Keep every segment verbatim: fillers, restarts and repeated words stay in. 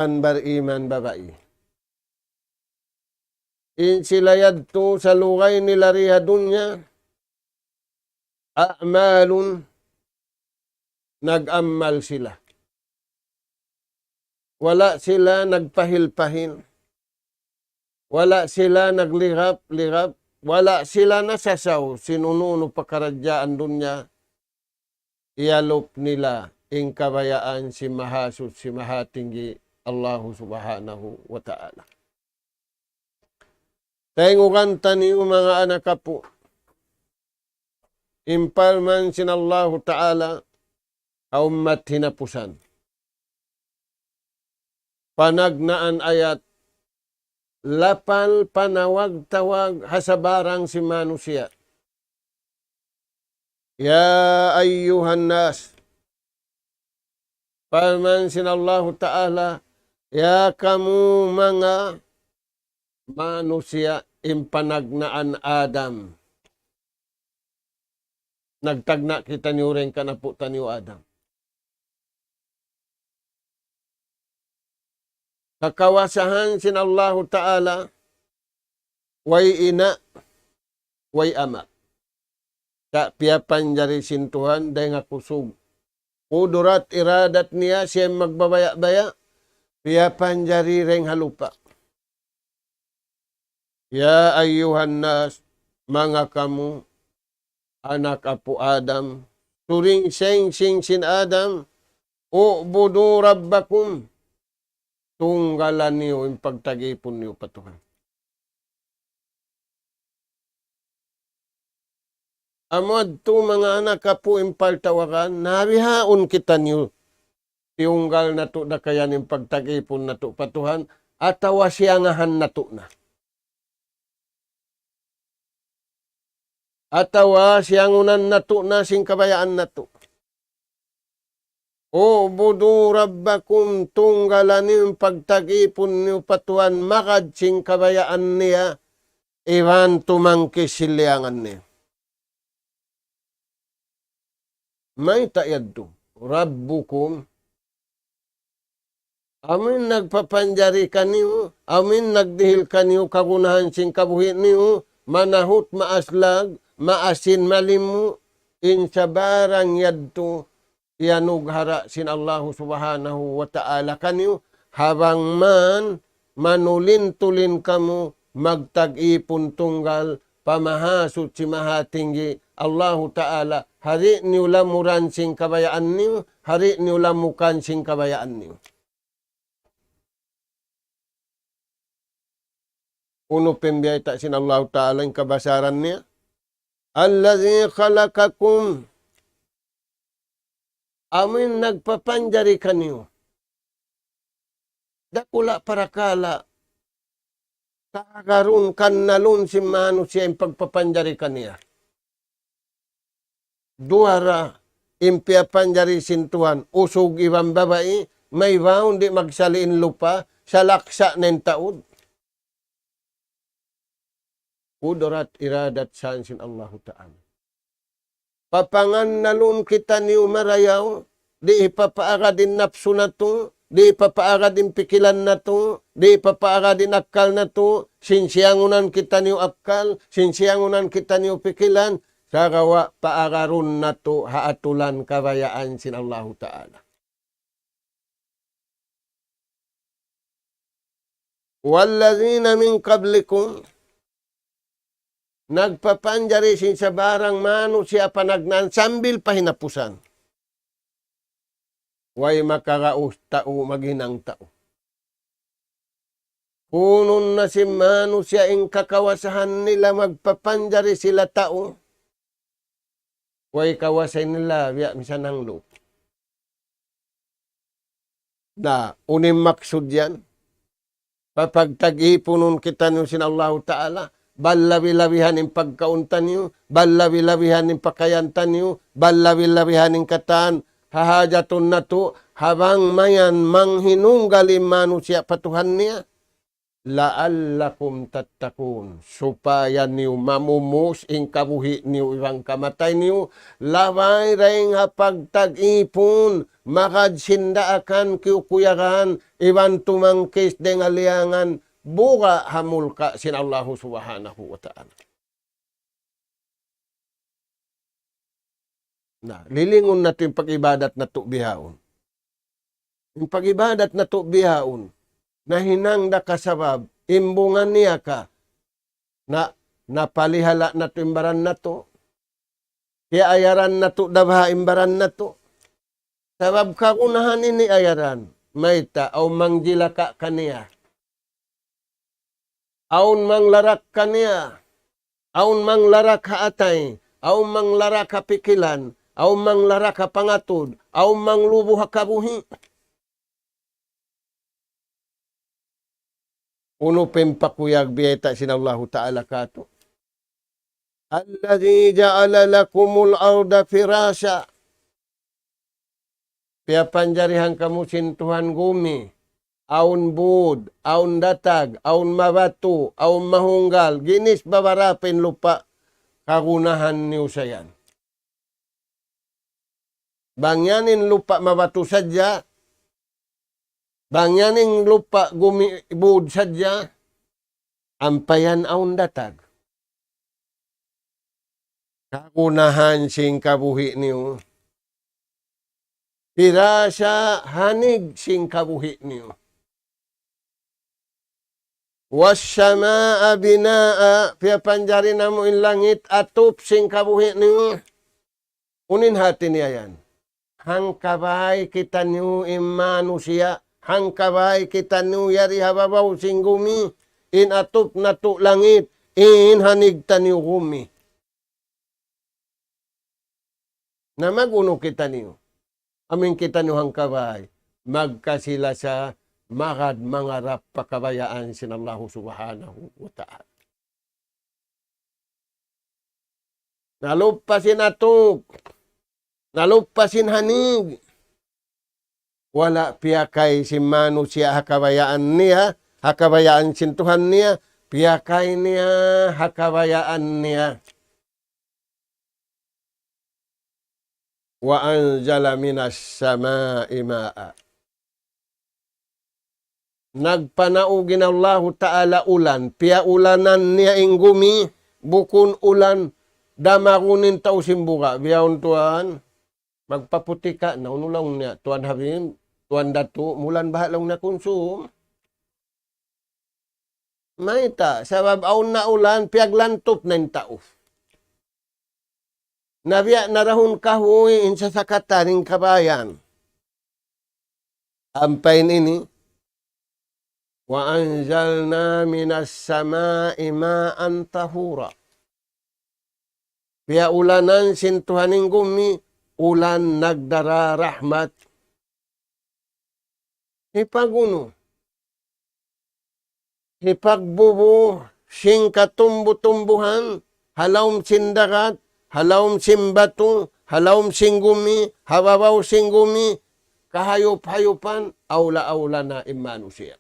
Tan bariman babai. In sila yadtu salugay nila di ha dunya, a'malun, nag-amal sila. Wala' sila nagpahil-pahil. Wala' sila naglirap-lirap. Wala' sila nasasaw sin unu-unu pakaradjaan dunya. Iyalup nila in kabayaan sin Mahasuchi Mahatinggi Allahu Subhanahu wa Ta'ala. Tayngugan taniyu manga anak apu'. In parman sin Allahu Ta'ala ha ummat hinapusan. Panagnaan ayat, lapal panawag-tawag ha sabarang sin manusiya'. يا أيها الناس. Parman sin Allahu Ta'ala, ya kamu manga manusiya' in panagnaan Adam. Nagtagna' kitaniyu dayn kan apu' taniyu Adam. Kakawasahan sin Allahu Ta'ala, way ina', way ama'. Sa' piyapanjari sin Tuhan dayn ha kusug. Kudrat iradat niya, siya in magbabaya'-baya', piyapanjari dayn ha lupa'. يا أيها الناس, manga kamu, anak apu' Adam, turing singsing sin Adam, اعبدوا ربكم, tunggalan niyu in pagtag-ipun niyu pa Tuhan. Amu yadtu manga anak apu' in paltawagan, na bihaun kitaniyu, tiyunggal natu' da ka yan in pagtag-ipun natu' pa Tuhan, atawa siyangahan natu' na. Atawa siyangunan natu' na sin kabayaan natu'. اعبدوا ربكم, tunggalan niyu in pagtag-ipun niyu pa Tuhan, magad sin kabayaan niya, iban tumangkis sin liyangan niya. Mayta' yadtu? ربكم. Amu in nagpapanjari kaniyu, amu in nagdihil kaniyu kagunahan sin kabuhi' niyu, manahut maaslag, maasin malimmu, in sabarang yadtu, iyanughara' sin Allahu Subhanahu wa Ta'ala kaniyu, ha bang man manulin-tulin kamu magtag-ipun tunggal pa Mahasuchi Mahatinggi Allahu Ta'ala, ha di' niyu lamuran sin kabayaan niyu, ha di' niyu lamukan sin kabayaan niyu. Unu pa in biyayta' sin Allahu Ta'ala in kabasaran niya? الذي خلقكم. Amu in nagpapanjari kaniyu. Dakula' parakala' kaagarun, kannalun sin manusiya' in pagpapanjari kaniya. Duwa ra in piyapanjari sin Tuhan, usug iban babai, maybaun di' magsali' in lupa', salaksa' na in taud. Kudrat iradat san sin Allahu Ta'ala. Papangannalun kitaniyu marayaw, di' hipapaagad in napsu natu', di' hipapaagad in pikilan natu', di' hipapaagad in akkal natu', sin siyangunan kitaniyu akkal, sin siyangunan kitaniyu pikilan, sagawa' paagarun natu' ha atulan kabayaan sin Allahu Ta'ala. والذين من قبلكم, nagpapanjari sin sabarang manusiya' panagnaan sambil pa hinapusan. Way makaraus tau maghinang tau. Kunun na sin manusiya' in kakawasahan nila magpapanjari sila tau. Way kawasa nila, biya' misan hanglup. Na, unu in maksud yan? Papagtag-ipunun kitaniyu sin Allahu Ta'ala, bal labi-labihan in pagkaun taniyu, bal labi-labihan in pakayan taniyu, bal labi-labihan in katan hahajatun natu', ha bang mayan manghinunggal in manusiya' pa Tuhan niya. لعلكم تتقون. Supaya niyu mamumus in kabuhi' niyu iban kamatay niyu, labay dayn ha pagtag-ipun, magad sin daakan kiyukuyagan, iban tumangkis dayn ha liyangan, buga' ha mulka' sin Allahu Subhanahu wa Ta'ala. Na, lilingun natu' in pag-ibadat natu' bihaun. In pag-ibadat natu' bihaun, nahinang da kasabab, imbungan niya ka, na, napalihala' natu' in baran natu', kiyaayaran natu' da baha' in baran natu'. Sabab kagunahan ini ayaran, mayta', awn mangjilaka kaniya. Awn manglarak kaniya, awn manglarak ha atay, awn manglarak ha pikilan, awn manglarak ha pangatud, awn manglubu ha kabuhi'. Unu pa in pakuyag biyayta' sin Allahu Ta'ala kātu'. الذي جعل لكم الأرض فراشا. Piyapanjarihan kamu sin Tuhan gumi, awn būd, awn datag, awn mabatu, awn mahunggal, ginis babarapa in lupa', kagunahan niyu sa yan. Bang yan in lupa' mabatu sadja, bang yan in lupa' gumi būd sadja, ampa yan awn datag. Kagunahan sin kabuhi' niyu. Pirasa hanig sin kabuhi' niyu. والسماء بناء, piyapanjari namu' in langit atup sin kabuhi' niyu. Unu in hāti niya yan? Hangkabay kitaniyu in manusiya', hangkabay kitaniyu yari ha babaw sin gumi, in atup natu' langit, in hanig taniyu gumi. Na mag-unu kitaniyu? Amu in kitaniyu hangkabay, magkasi-lasa, magad mangarap pa kabayaan sin Allahu Subhanahu wa Ta'ala. Nalup pa sin atup, nalup pa sin hanig. Wala' piyakay sin manusiya' ha kabayaan niya, ha kabayaan sin Tuhan niya, piyakay niya ha kabayaan niya. وأنزل من السماء ماء. Nagpanaug in Allahu Ta'ala ulan, piyaulanan niya in gumi, bukun ulan damagun in tau sin buga', biyaun tuwan, magpaputi ka, na unu laung niya, tuwan Habib, tuwan Datu', mulan baha' laung niya kunsum. Mayta', sabab awn na ulan, piyaglantup na in tau. Na biya' na da hun kahuy in sasakatan in kabayan. Ampa in ini, وأنزلنا من السماء ماء طهورا. Piyaulanan sin Tuhan in gumi, ulan nagdara rahmat. Hipag-unu? Hipagbubu sin katumbu-tumbuhan, ha lawm sin dagat, ha lawm sin batu, ha lawm sin gumi, ha babaw sin gumi, kahayup-hayupan, awla-awla na in manusiya'.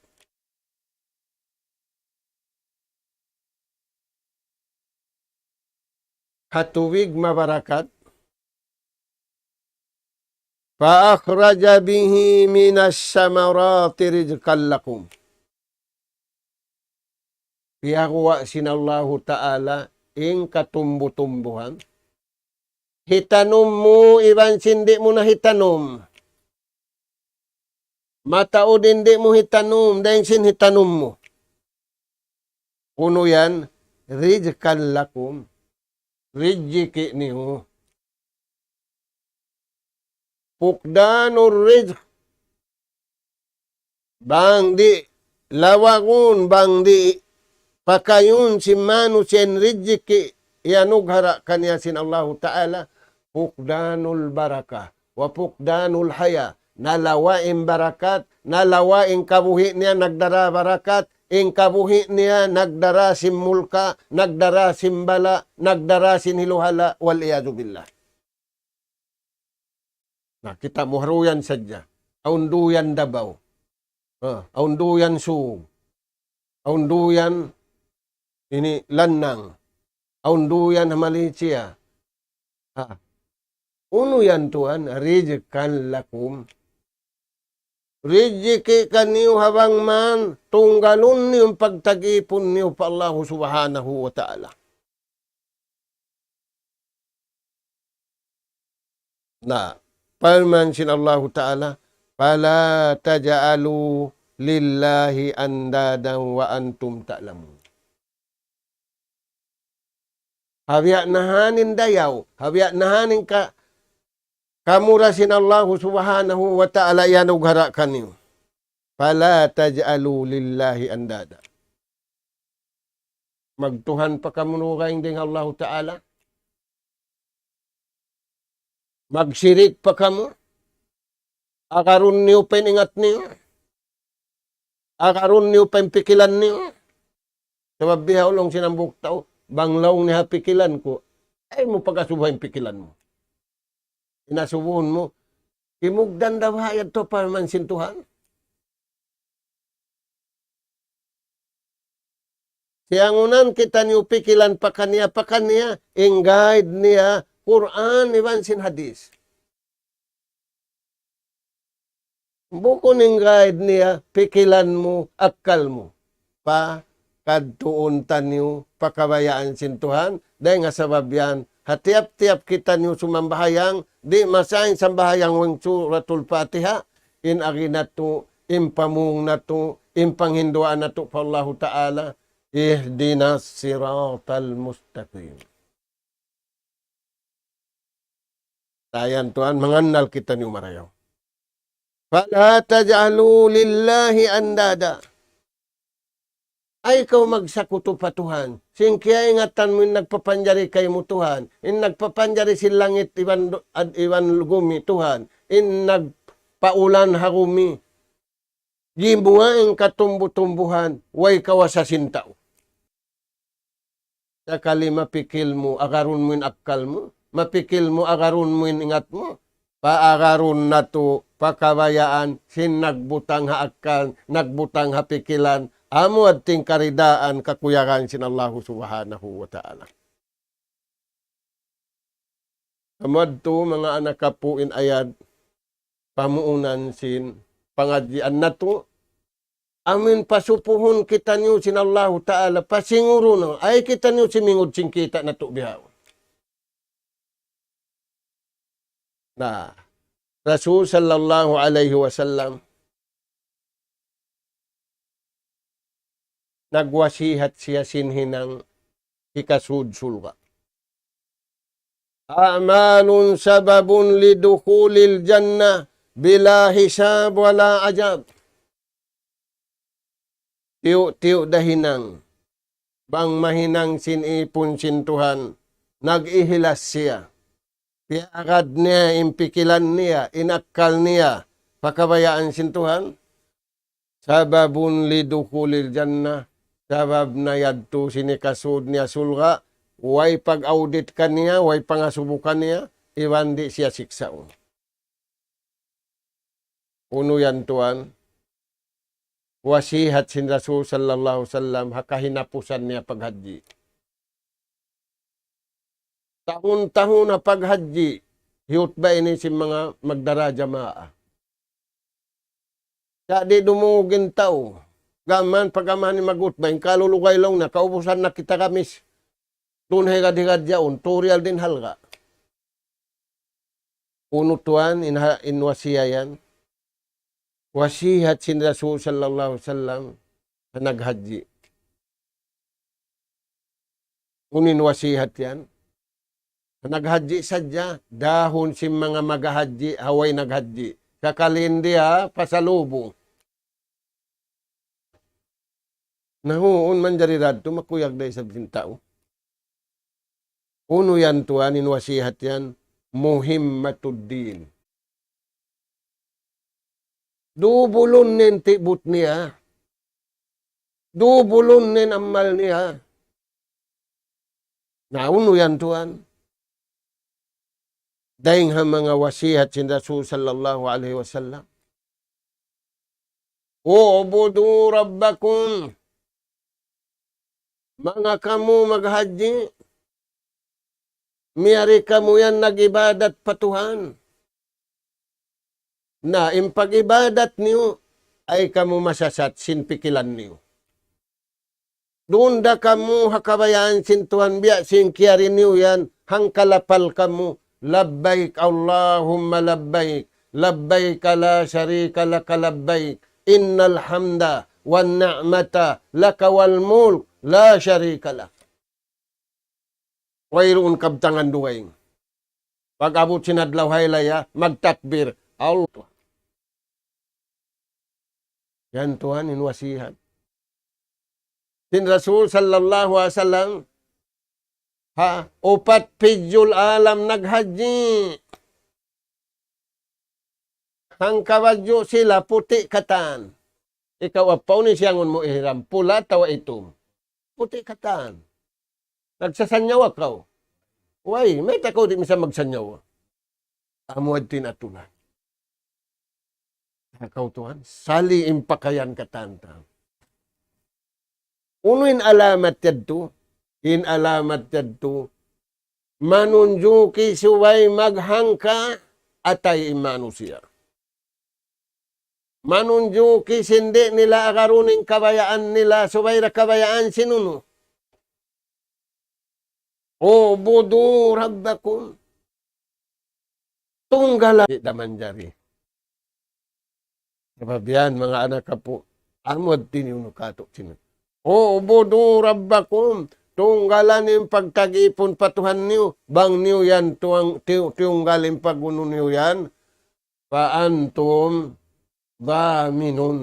Ha tubig mabarakat, فأخرج به من الثمرات رزقا لكم. Piyaguwa' sin Allahu Ta'ala in katumbu-tumbuhan. Hitanum mu iban sin di' mu na hitanum. Mataud in di' mu hitanum, dayn sin hitanum mu. Unu yan, رزقا لكم. Rijiki' niyu. فقدان الرزق. Bang di' lawagun, bang di' pakayun sin manusiya' in rijiki' iyanughara' kaniya sin Allahu Ta'ala, فقدان البركة وفقدان الحياة. Nalawa' in barakat, nalawa' in kabuhi' niya nagdara barakat, in kabuhi' niya nagdara sin mulka', nagdara sin bala', nagdara sin hiluhala', والعياذ بالله. Na, kita' mu ha duyan sadja. Awn duyan Dabaw. Ah, awn duyan Sug. Awn duyan ini lannang. Awn duyan ha Malaysia. Ha. Unu yan, Tuhan? رزقا لكم. Rijiki kaniyu ha bang man, tunggalun niyu in pagtag-ipun niyu pa Allahu Subhanahu wa Ta'ala. Na, parman sin Allahu Ta'ala, فلا تجعلوا لله أندادا وأنتم تعلمون. Ha biya' na ha yan in dayaw, ha biya' na ha yan in ka-, kamura sin Allahu Subhanahu wa Ta'ala iyanugara' kaniyu. فلا تجعلوا لله أندادا. Magtuhan pa kamu dugaing dayn ha Allahu Ta'ala? Magsirik pa kamu? Agarun niyu pa in ingat niyu? Agarun niyu pa in pikilan niyu? Sabab bihaun laung sin hambuuk tau, bang laung niya ha pikilan ku, ayaw mu pag-asubuha in pikilan mu. In asubuhun mu, kimugdan da baha' yadtu parman sin Tuhan. Siyangunan kitaniyu pikilan pakaniya, pakaniya, in guide niya, Qur'an iban sin hadith. Bukun in guide niya, pikilan mu, akkal mu. Pa, kadtuun taniyu, pa kabayaan sin Tuhan, dayn ha sabab yan, ha tiyap-tiyap kitaniyu sumambahayang, di' masa in sambahayang wayruun Suratul Fatiha, in agi natu', in pamung natu', in panghinduan natu' pa Allahu Ta'ala, اهدنا الصراط المستقيم. Dayn ha yan, Tuhan, mangannal kitaniyu marayaw. فلا تجعلوا لله أندادا. Ayaw kaw magsakutu pa Tuhan. Sin kiyaingatan mu in nagpapanjari kaymu Tuhan. In nagpapanjari sin langit iban, iban gumi Tuhan. In nagpaulan ha gumi. Gimuwa' in katumbu-tumbuhan, way kawasa sin tau. Sakali mapikil mu, agarun mu in akkal mu, mapikil mu, agarun mu in ingat mu, paagarun natu', pa kabayaan, sin nagbutang ha akkal, nagbutang ha pikilan, amu yadtu in karidaan kakuyagan sin Allahu Subhanahu wa Ta'ala. Amu yadtu manga anak apu' in ayat pamuunan sin pangadjian natu', amu in pasupuhun kitaniyu sin Allahu Ta'ala, pasingurun, ayaw kitaniyu simingud sin kita' natu' bihaun. Na, Rasul sallallahu alayhi wasallam, nagwasihat siya sin hinang hikasud surga'. أعمال سبب لدخول الجنة بلا حساب ولا عذاب. Tiyu'-tiyu' da hinang, bang mahinang sin ipun sin Tuhan, nag-ihilas siya. Piyagad niya in pikilan niya, in akkal niya, pa kabayaan sin Tuhan. سبب لدخول الجنة, sabab na yadtu sin hikasud niya surga', way pag-audit kaniya, way pangasubu kaniya, iban di' siya siksaun. Unu yan, Tuhan? Wasihat sin Rasul sallallahu alayhi wasallam ha kahinapusan niya paghajji. Tahun-tahun ha paghajji, hiyutba ini sin manga magdara jamaa. Sa' di' dumungug in tau. Gam mayan, pag gam mayan in maghutba, in kalulugay laung niya, kaubusan na kita gamis. Duun higad-higad yaun, turial din halga'. Unu tuwan in ha-, in wasiya yan? Wasihat sin Rasul sallallahu alayhi wasallam ha naghajji. Unu in wasihat yan? Ha naghajji sadja, dahun sin manga maghahajji, ha way naghajji. Sakali in diya, pasalubung. Na huun manjari da yadtu, makuyag da isab sin tau. Unu yan tuwan in wasihat yan, مهمة الدين. Dubulun in tibut niya. Dubulun in amal niya. Na unu yan tuwan? Dayng ha manga wasihat sin Rasul sallallahu alayhi wasallam. اعبدوا ربكم. Manga kamu maghajji, miyari kamu yan nag-ibadat pa Tuhan. Na in pag-ibadat niyu, ay kamu masasat sin pikilan niyu. Duun da kamu ha kabayaan sin Tuhan biya' sin kiyari niyu yan, hangka lapal kamu, لبيك اللهم لبيك، لبيك لا شريك لك لبيك، إن الحمد والنعمة لك والملك لا شريك لك. Wayruun kabtangan dugaing. Pag-abut sin adlaw haylaya, magtakbir. Allah. Yan tuwan in wasihat. Sin Rasul sallallahu alayhi wasallam, ha, upat pidjul alam naghajji. Hangkabadju' sila puti' katan. Ikaw, apaw ni siyangun mu ihram, pula atawa itum? Puti' katan. Nagsasanyawa kaw. Way, mayta' kaw di' misan magsanyawa? Amu adtin atulan. Ikaw tuwan, sali' in pakayan katan ta. Unu in alamat yadtu? In alamat yadtu, manunjuki subay maghangka atay in manusiya'. Manunjuki sin di' nila agarun in kabayaan nila, subay da kabayaan sin unu. اعبدوا ربكم. Tunggala. Di' da manjari. Sabab yan, manga anak apu', amu adtin unu katu' sinu. اعبدوا ربكم. Tunggalan in pagtag-ipun pa Tuhan niyu, bang niyu yan tuwang, tiyu-, tiyunggal in pag-unu niyu yan, فأنتم ضامنون.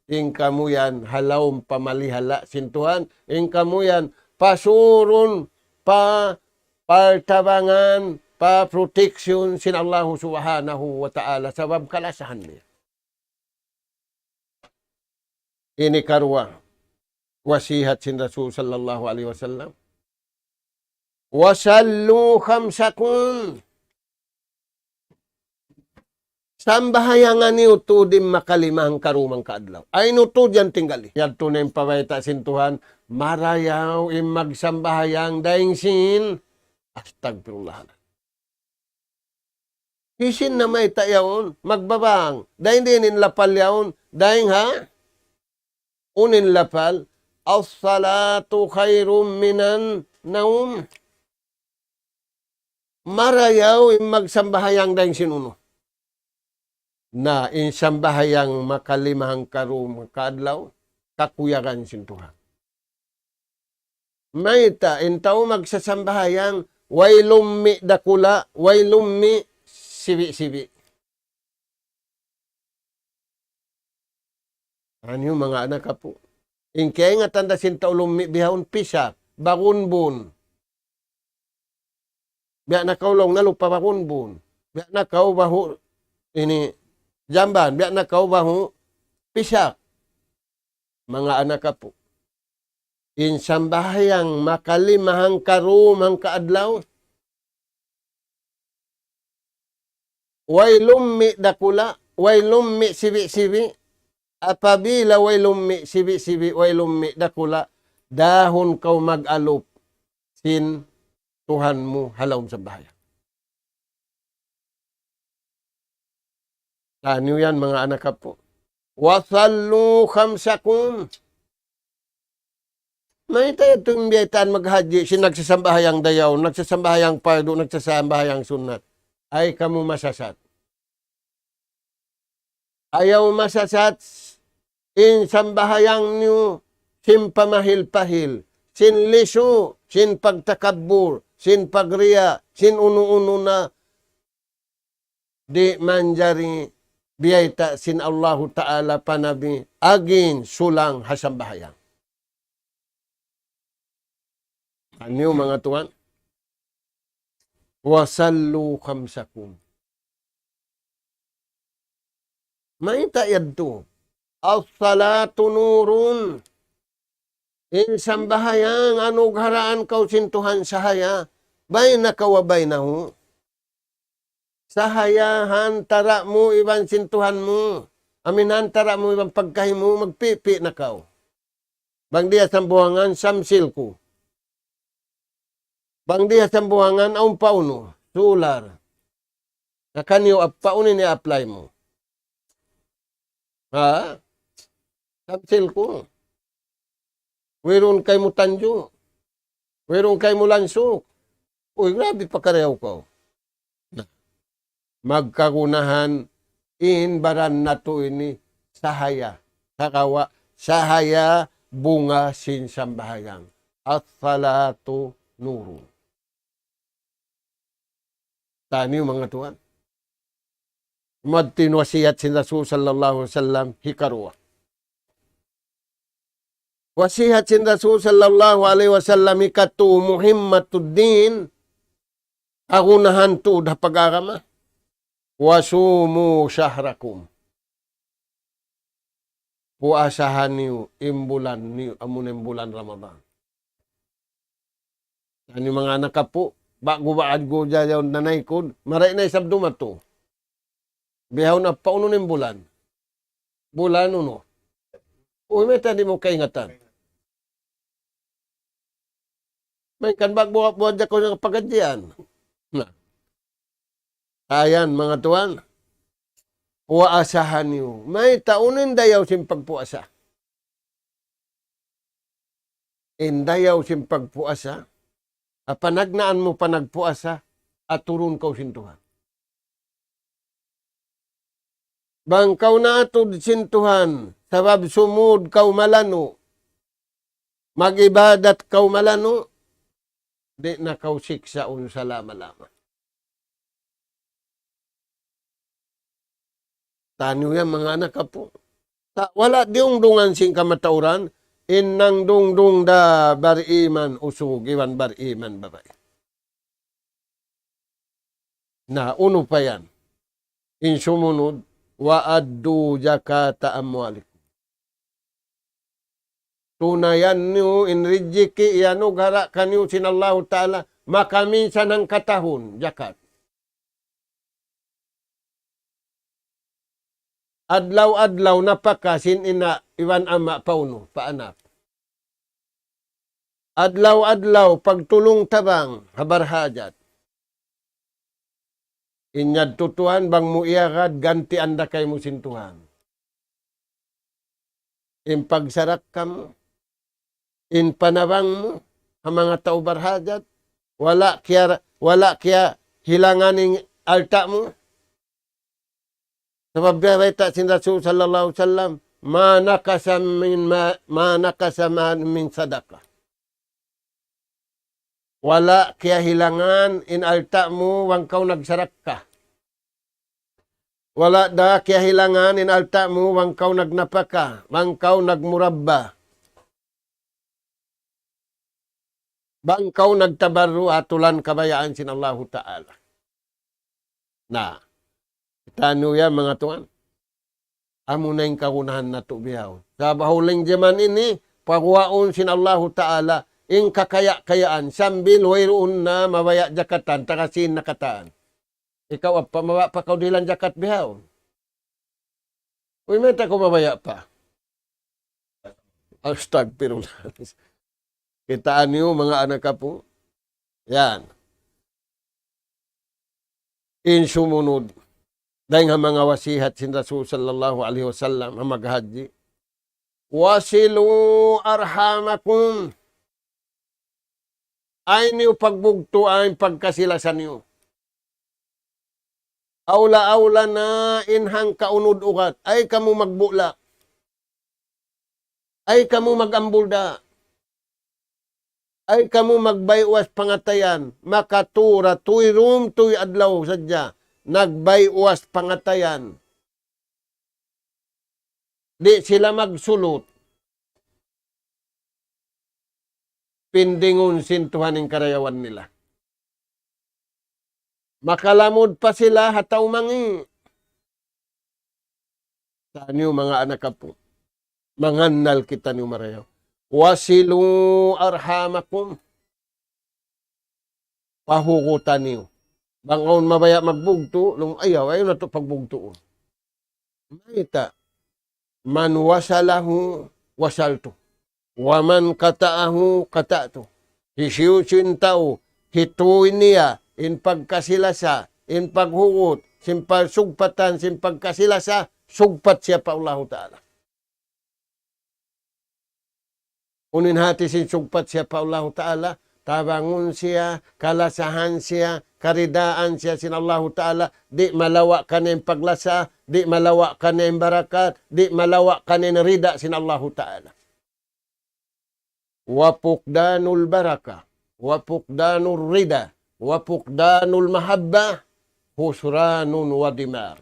In kamu yan ha lawm pamalihala' sin Tuhan, in kamu yan pasurun, pa, partabangan, pa protection sin Allahu Subhanahu wa Ta'ala, sabab kalasahan niya. Ini karuwa wasihat sin Rasul sallallahu alayhi wasallam. وصلوا خمسكم. Sambahayanga niyu tuud in makalima hangka dum hangka adlaw. Ay nu tuud yan tinggali. Yadtu na in pabayta' sin Tuhan, marayaw in magsambahayang dayn sin. Astagfirullah. Hisiyu in namayta' yaun, magbabang. Dayn diin in lapal yaun, dayn ha? Unu in lapal, الصلاة خير من النوم. Marayaw in magsambahayang dayn sin unu. Na, in sambahayang makalima hangka dum hangka adlaw, kakuyagan sin Tuhan. Mayta', in tau magsasambahayang, way lummi' dakula', way lummi' sibi'-sibi'. Aniyu manga anak apu'. In kaingatan da sin tau lummi' bihaun pisak, bagunbun. Biya' na kaw laung na lupa bagunbun. Biya' na kaw bahu' ini jamban. Biya' na kaw bahu' pisak. Manga anak apu'. In sambahayang makalima hangka dum hangka adlaw. Way lummi' dakula', way lummi' sibi'-sibi'. Apabila way lummi' sibi'-sibi', way lummi' dakula', dahun kaw mag-alup sin Tuhan mu ha lawm sambahayang. Taniyu yan, manga anak apu'. وصلوا خمسكم. Mayta' yadtu in biyaytaan maghajji, sin nagsasambahayang dayaw, nagsasambahayang pardu, nagsasambahayang sunnat. Ay kamu masasat. Ayaw masasat in sambahayang niyu sin pamahil-pahil, sin lisu, sin pagtakabbur, sin pagriya, sin unu-unu na di' manjari biyayta' sin Allahu Ta'ala pa Nabi, agin sulang ha sambahayang. Aniyu manga tuwan? وصلوا خمسكم. Mayta' yadtu? الصلاة نور. In sambahayang anugharaan kaw sin Tuhan sahaya, بينك وبينه. Sahaya ha antara' mu iban sin Tuhan mu. Amu in ha antara' mu iban pagkahi mu, magpipi' na kaw. Bang di' ha sambuwangan, samsil ku. Bang di ha Sambuwangan, awn pa unu, solar. Na kaniyu, ap-, pa unu ini apply mu? Ha? Samsil ku. Wayruun kaymu Tanjung. Wayruun kaymu Lansuk. Uy, grabe pa karayaw kaw. Na, magkagunahan in baran natu' ini sahaya. Sagawa', sahaya bunga sin sambahayang. As-salatu nurun. Taniyu manga tuwan. Madtu in wasiyat sin Rasul sallallahu alayhi wasallam hikaruwa. Wasiyat sin Rasul sallallahu alayhi wasallam hikatu, muhimmatud din, kagunahan tuud ha pag-agama. Wasumu shahrakum. Puasahan niyu in bulan niyu, amuna in bulan Ramadan. Taniyu manga anak apu', ba'gu ba adlaw jayaw nanaykud, marayaw na isab dumatu. Bihaun, apa unu in bulan? Bulan unu? Uy, mayta' di' mu kaingatan? Malayngkan ba'gu buwat jayaw sin pagkadjian. Na. Ayan, manga tuwan. Puasahan niyu. Mayta' unu in dayaw sin pagpuasa? In dayaw sin pagpuasa, apanagnaan mu pa nagpuasa, aturun kaw sin Tuhan. Bang kaw naatud sin Tuhan, sabab sumud kaw malanu', mag-ibadat kaw malanu', di' na kaw siksaun salama-lama. Taniyu yan, manga anak apu'. Sa' wala' diyungdungan sin kamatauran, in nangdungdung da bariman usug iban bariman babai. Na, unu pa yan? In sumunud, وَآتُوا زَكَاةَ أَمْوَالِكُمْ. Tunayan niyu in rijiki' iyanugara' kaniyu sin Allahu Ta'ala, makaminsan hangkatahun, jakat. Adlaw-adlaw napaka sin ina' iban ama' pa unu, pa anak. Adlaw-adlaw pagtulung-tabang ha barhajat. In yadtu Tuhan, bang mu iyagad, gantian da kaymu sin Tuhan. In pagsarakka mu, in panabang mu ha manga tau barhajat, wala' kiya, wala' kiyahilangan in alta' mu. Sabab biya' bayta' sin Rasul sallallahu alayhi wasallam, ما نقص من ما، ما نقص مال من صدقة. Wala' kiyahilangan in alta' mu bang kaw nagsarakka. Wala' da kiyahilangan in alta' mu bang kaw nagnapaka, bang kaw nagmurabba, bang kaw nagtabarru' ha tulan kabayaan sin Allahu Ta'ala. Na, kitaniyu yan, manga tuwan. Amuna in kagunahan natu' bihaun. Sa' bahuling jaman ini, paguwaun sin Allahu Ta'ala in kakaya-kayaan, sambil wayruun na mabaya' jakatan, taga sin na katan. Ikaw, apa, mabaya' pa kaw dihilan jakat bihaun? Uy, mayta' kaw mabaya' pa? Astagfirullah. Kitaa niyu, manga anak apu'. Yan. In sumunud, dayn ha manga wasihat sin Rasul sallallahu alayhi wasallam, ha maghajji. وَصِلُوا أَرْحَامَكُمْ. Ayaw niyu pagbugtuan in pagkasi-lasa niyu. Awla-awla na in hangkaunud ugat. Ayaw kamu magbulag. Ayaw kamu mag-ambul da. Ayaw kamu magbay'uwas pangatayan. Makatura, tuyrum, tuy adlaw sadja. Nagbay'uwas pangatayan. Di' sila magsulut. Pindingun sin Tuhan in karayawan nila. Makalamud pa sila ha tau mangi'. Kitaniyu, manga anak apu'. Mangannal kitaniyu marayaw. وَصِلُوا أَرْحَامَكُمْ. Pahugutan niyu. Bang awn mabaya' magbugtu', laung, ayaw, ayaw natu' pagbugtuun. Mayta'? مَنْ وَصَلَهُ وَصَلْتُ، وَمَنْ قَطَعَهُ قَطَعْتُ. Hisiyu-siyu in tau hituy niya in pagkasi-lasa, in paghugut, sin pasugpatan, sin pagkasi-lasa, sugpat siya pa Allahu Ta'ala. Unu in hati sin sugpat siya pa Allahu Ta'ala, tabangun siya, kalasahan siya, karidaan siya sin Allahu Ta'ala, di' malawa' kaniya in paglasa, di' malawa' kaniya in barakat, di' malawa' kaniya in rida sin Allahu Ta'ala. وفقدان البركة، وفقدان الرضا، وفقدان المحبة، خسران ودمار.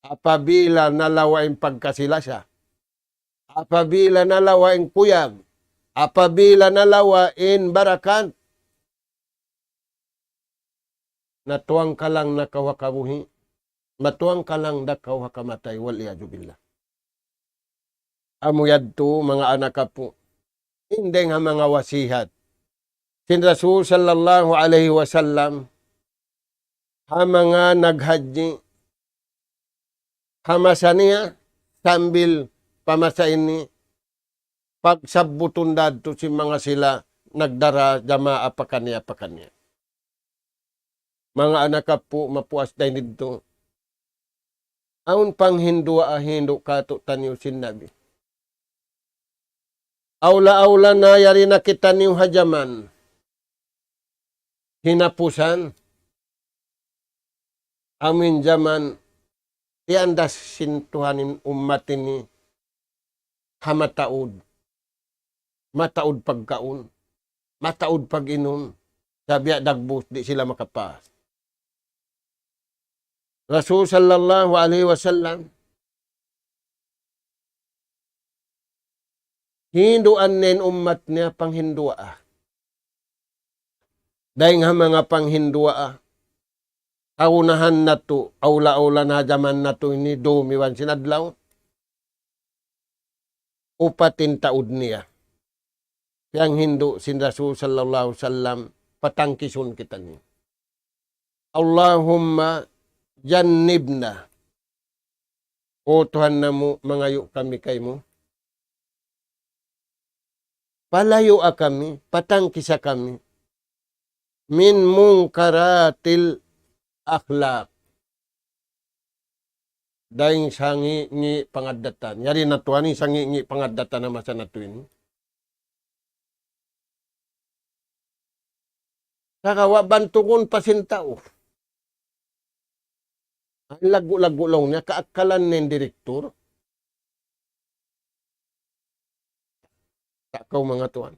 Apabila nalawa' in pagkasi-lasa, apabila nalawa' in kuyag, apabila nalawa' in barakat, natuwangkalang na kaw ha kabuhi', matuwangkalang da kaw ha kamatay, والعياذ بالله. Amu yadtu, manga anak apu', in dayng ha manga wasihat sin Rasul sallallahu alayhi wasallam ha manga naghajji, ha masa niya sambil pa masa ini, pagsabbutun da yadtu sin manga sila nagdara jamaa pakaniya-pakaniya. Manga anak apu', mapuas dayn didtu. Awn panghinduwaa hindu' kātu'niyu sin Nabi. Awla-awla na yari na kitaniyu ha jaman hinapusan, amu in jaman iyandas sin Tuhan in ummat ini ha mataud, mataud pagkaun, mataud pag-inum, sa' biya' dagbus di' sila makapas. Rasul sallallahu alayhi wasallam, hinduan niya in ummat niya panghinduwaa. Dayng ha manga panghinduwaa, kaunahan natu', awla-awla na ha jaman natu' ini, dum iban sin adlaw, upat in taud niya. Piyanghindu' sin Rasul sallallahu alayhi wasallam, patangkisun kitaniyu. اللهم جنبنا. O Tuhan namu', mangayu' kami kaymu. Palayua kami, patangkisa kami. من منكرات الأخلاق. Dayng sangi'-ngi' pangaddatan. Yari na tuwan in sangi'-ngi' pangaddatan ha masa natu' ini. Sagawa' bantugun pa sin tau. Laggu'-laggu' laung niya, kaakkalan na in direktur. Sa' kaw manga tuwan.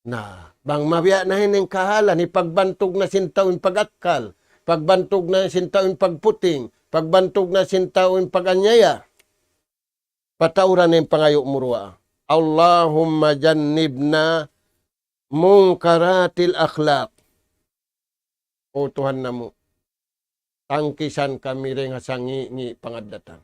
Na, bang mabiya' na in kahalan, hipagbantug na sin tau in pag-akkal, pagbantug na sin tau in pagputing, pagbantug na sin tau in pag-anyaya. Patauran in pangayu' mu duwaa. اللهم جنبنا منكرات الأخلاق. O Tuhan namu', tangkisan kami dayng ha sangi'-ngi' pangaddatan.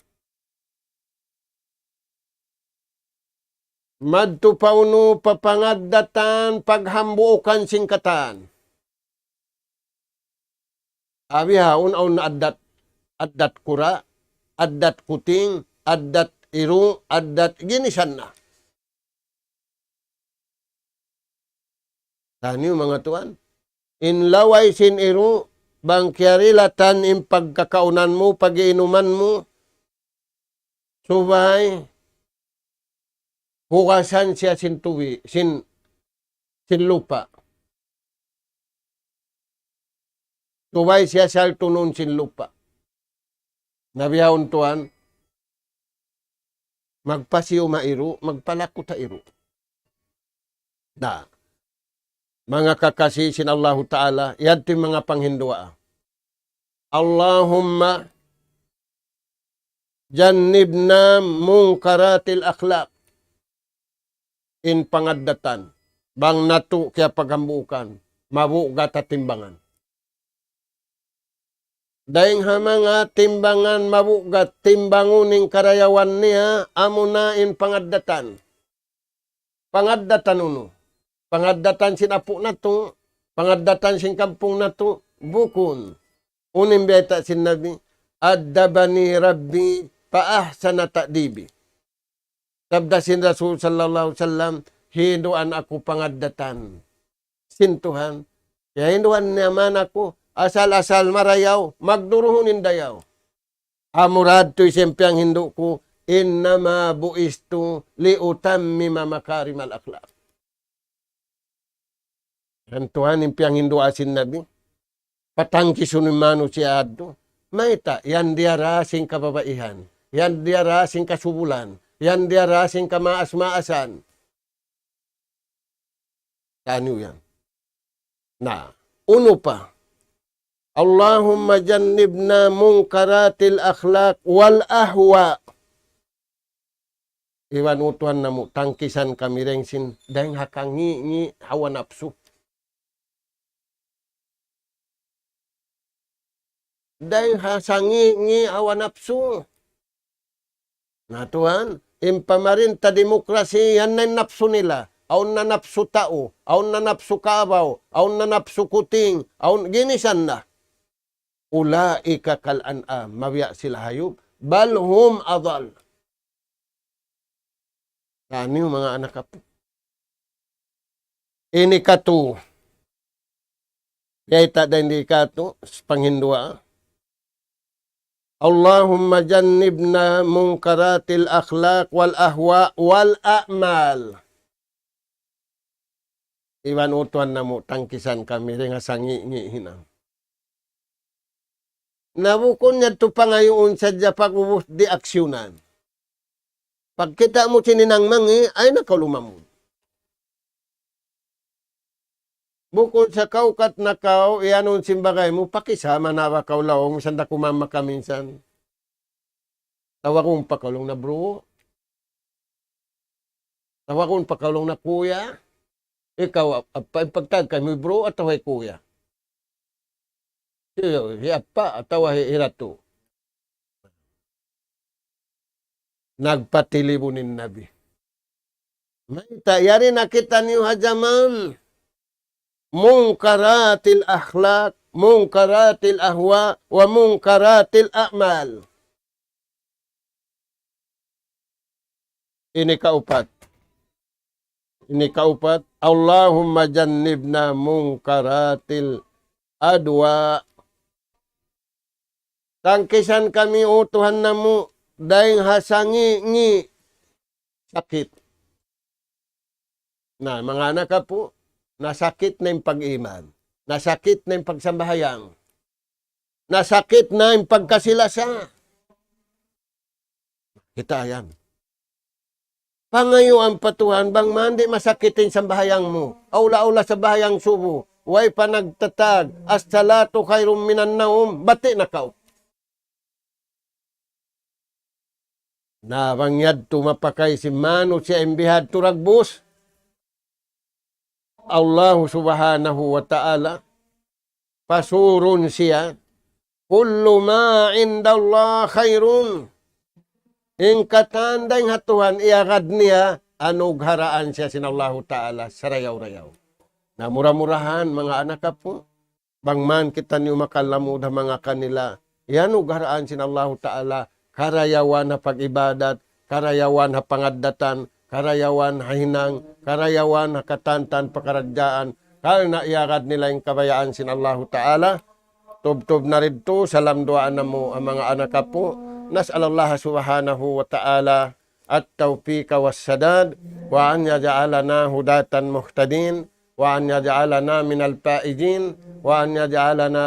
Madtu pa unu pa pangaddatan paghambuukan sin katan. Abi haun awn addat, addat kura', addat kuting, addat iru', addat ginisan na. Taniyu manga tuwan. In laway sin iru', bang kiyarilatan in pagkakaunan mu, pag-iinuman mu, subay hugasan siya sin tuwi', sin, sin lupa'. Subay siya saltunun sin lupa'. Na bihaun tuwan, magpasiyuma iru', magpalakuta iru'. Na, manga kakasi sin Allahu Ta'ala, yadtu in manga panghinduwaa. اللهم جنبنا منكرات الأخلاق. In pangaddatan, bang natu' kiyapaghambuukan, mabugat ha timbangan. Dayng ha manga timbangan mabugat, timbangun in karayawan niya, amuna in pangaddatan. Pangaddatan unu? Pangaddatan sin apu' natu', pangaddatan sin kampung natu', bukun. Unu in bayta' sin Nabi, أدبني ربي فأحسن تأديبي. Sabda sin Rasul sallallahu alayhi wasallam, hinduan aku pangaddatan sin Tuhan. Kiyahinduan niya man aku, asal-asal marayaw, magduruhun in dayaw. Amura yadtu isab in piyanghindu' ku, إنما بعثت لأتمم مكارم الأخلاق. Yan tuwan in piyanghinduan sin Nabi. Patangkisun in manusiya' yadtu. Mayta', yan diyara sin kababaihan. Yan diyara sin kasubulan. Yan diyara sin kamaas-maasan. Taniyu yan. Na, unu pa. اللهم جنبنا منكرات الأخلاق والأهواء. Iban, O Tuhan namu', tangkisan kami dayn sin, dayn ha kangi'-ngi' hawa napsu. Dayn ha sangi'-ngi' hawa napsu. Na tuwan, in pamarinta demokrasi, yan na in napsu nila. Awn na napsu tau, awn na napsu kabaw, awn na napsu kuting, awn ginisan na. أولئك كالأنعام, mabiya' sila hayup. بل هم أضل. Taniyu manga anak apu'. Ini katu. Yaitu dayn di katu, panghinduan. اللهم جنبنا منكرات الأخلاق والأهواء والأعمال. Iban O Tuhan namu', tangkisan kami dayn ha sangi'-ngi' hinang. Na bukun yadtu pangayuun sadja, pag'ubus di' aksiyunan. Pagkita' mu sin hinang mangi', ayaw na kaw lumamud. Bukun sa kaw kat na kaw, iyanun sin bagay mu, pakisama na ba kaw laung, misan da ku mama ka minsan. Tawagun pa kaw laung na bro. Tawagun pa kaw laung na kuya. Ikaw, ap-, ap-, in pagtawag kaymu bro atawa hi kuya. Hi, hi apa atawa hi, hi datu. Nagpatilibun in Nabi. Mayta', yari na kitaniyu ha jaman منكرات الأخلاق، منكرات الأهواء، ومنكرات الأعمال. Ini kaupat. Ini kaupat. اللهم جنبنا منكرات الأدواء. Tangkisan kami, O Tuhan namu', dayn ha sangi'-ngi' sakit. Na, manga anak apu', nasakit na in pag-iman. Nasakit na in pagsambahayang. Nasakit na in pagkasi-lasa. Kita' yan. Pangayuan pa Tuhan, bang man di' masakit in sambahayang mu. Awla-awla sambahayang subu. Way pa nagtatag, الصلاة خير من النوم, bati' na kaw. Na bang yadtu mapakay sin manusiya' in bihadtu dagbus, Allahu Subhanahu wa Ta'ala, pasurun siya, كل ما عند الله خير. In katan dayn ha Tuhan iyagad niya, anugharaan siya sin Allahu Ta'ala sarayaw-rayaw. Na mura-murahan, manga anak apu', bang man kitaniyu makalamud ha manga kanila, iyanugharaan sin Allahu Ta'ala karayawan ha pag-ibadat, karayawan ha pangaddatan, karayawan ha hinang, karayawan ha katantan pakaradjaan, karna' iyagad nila in kabayaan sin Allahu Ta'ala. Tubtub na didtu, salam duwaa namu' ha manga anak apu'. نسأل الله سبحانه وتعالى التوفيق والسداد، وأن يجعلنا هداة مهتدين، وأن يجعلنا من الفائزين، وأن يجعلنا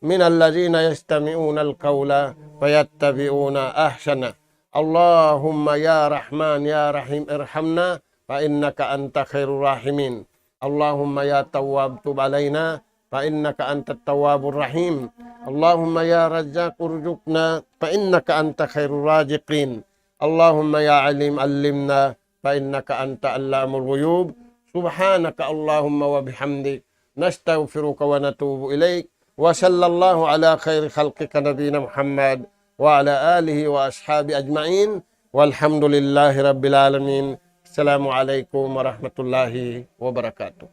من الذين يستمعون القول فيتبعون أحسنه. اللهم يا رحمن يا رحيم ارحمنا فإنك أنت خير الراحمين. اللهم يا تواب تب علينا فإنك أنت التواب الرحيم. اللهم يا رزاق ارزقنا فإنك أنت خير الرازقين. اللهم يا عليم علمنا فإنك أنت علام الغيوب. سبحانك اللهم وبحمدك، نستغفرك ونتوب إليك. وصلى الله على خير خلقك نبينا محمد وعلى آله وأصحابه أجمعين. والحمد لله رب العالمين. السلام عليكم ورحمة الله وبركاته.